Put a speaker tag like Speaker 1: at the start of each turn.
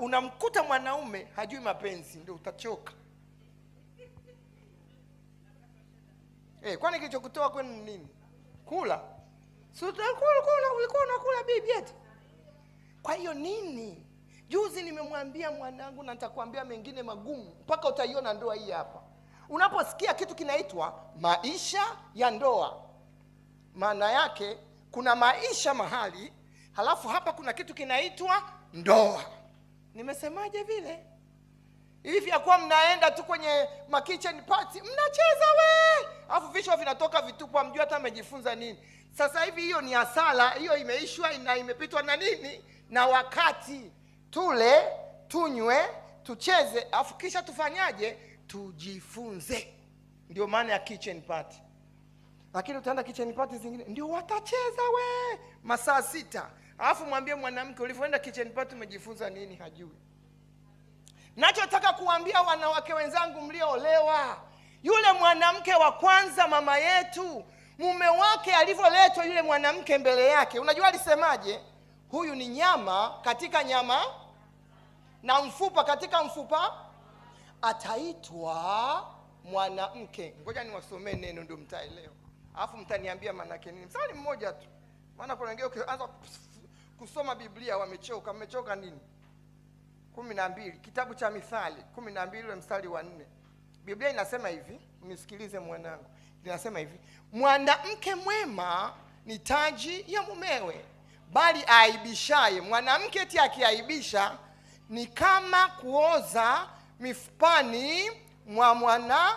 Speaker 1: Unamkuta mwanaume hajui mapenzi, ndio utachoka. Kwani kilichokutoa kwenu ni nini? Kula. Si utakula, kula, ulikuwa unakula bibi eti. Kwa hiyo nini? Juzi nimemwambia mwanangu, na nitakwambia mengine magumu mpaka utaiona ndoa hii hapa. Unaposikia kitu kinaitwa maisha ya ndoa, maana yake kuna maisha mahali, halafu hapa kuna kitu kinaitwa ndoa. Nimesemaje vile? Hivi ya kuwa mnaenda tu kwenye ma kitchen party, mnacheza we, alafu vichwa vinatoka vitupu, hamjui hata mmejifunza nini. Sasa hivi hiyo ni hasara, hiyo imeishwa na imepitwa na nini? Na wakati. Tule, tunywe, tucheze, alafu kisha tufanyaje? Tujifunze. Ndio maana ya kitchen party. Lakini utaenda kitchen party zingine ndio watacheza we masaa 6. Alafu mwambie mwanamke ulivyoenda kitchen party umejifunza nini? Hajui. Nachotaka kuambia wanawake wenzangu mlioolewa, yule mwanamke wa kwanza mama yetu, mume wake alivyoletwa yule mwanamke mbele yake, unajua alisemaje? Huyu ni nyama katika nyama na mfupa katika mfupa, ataitwa mwanamke. Ngoja niwasomee neno ndio mtaelewa, alafu mtaniambia maana yake nini. Mstari mmoja tu, maana kuna wengine ukianza kusoma Biblia wamechoka. Mmechoka nini? 12, kitabu cha Mithali 12 ule mstari wa 4. Biblia inasema hivi, nisikilize mwanangu. Inasema hivi, mwanamke mwema ni taji ya mumewe, bali aibishaye, mwanamke eti akiaibisha ni kama kuoza mifupani mwa mwana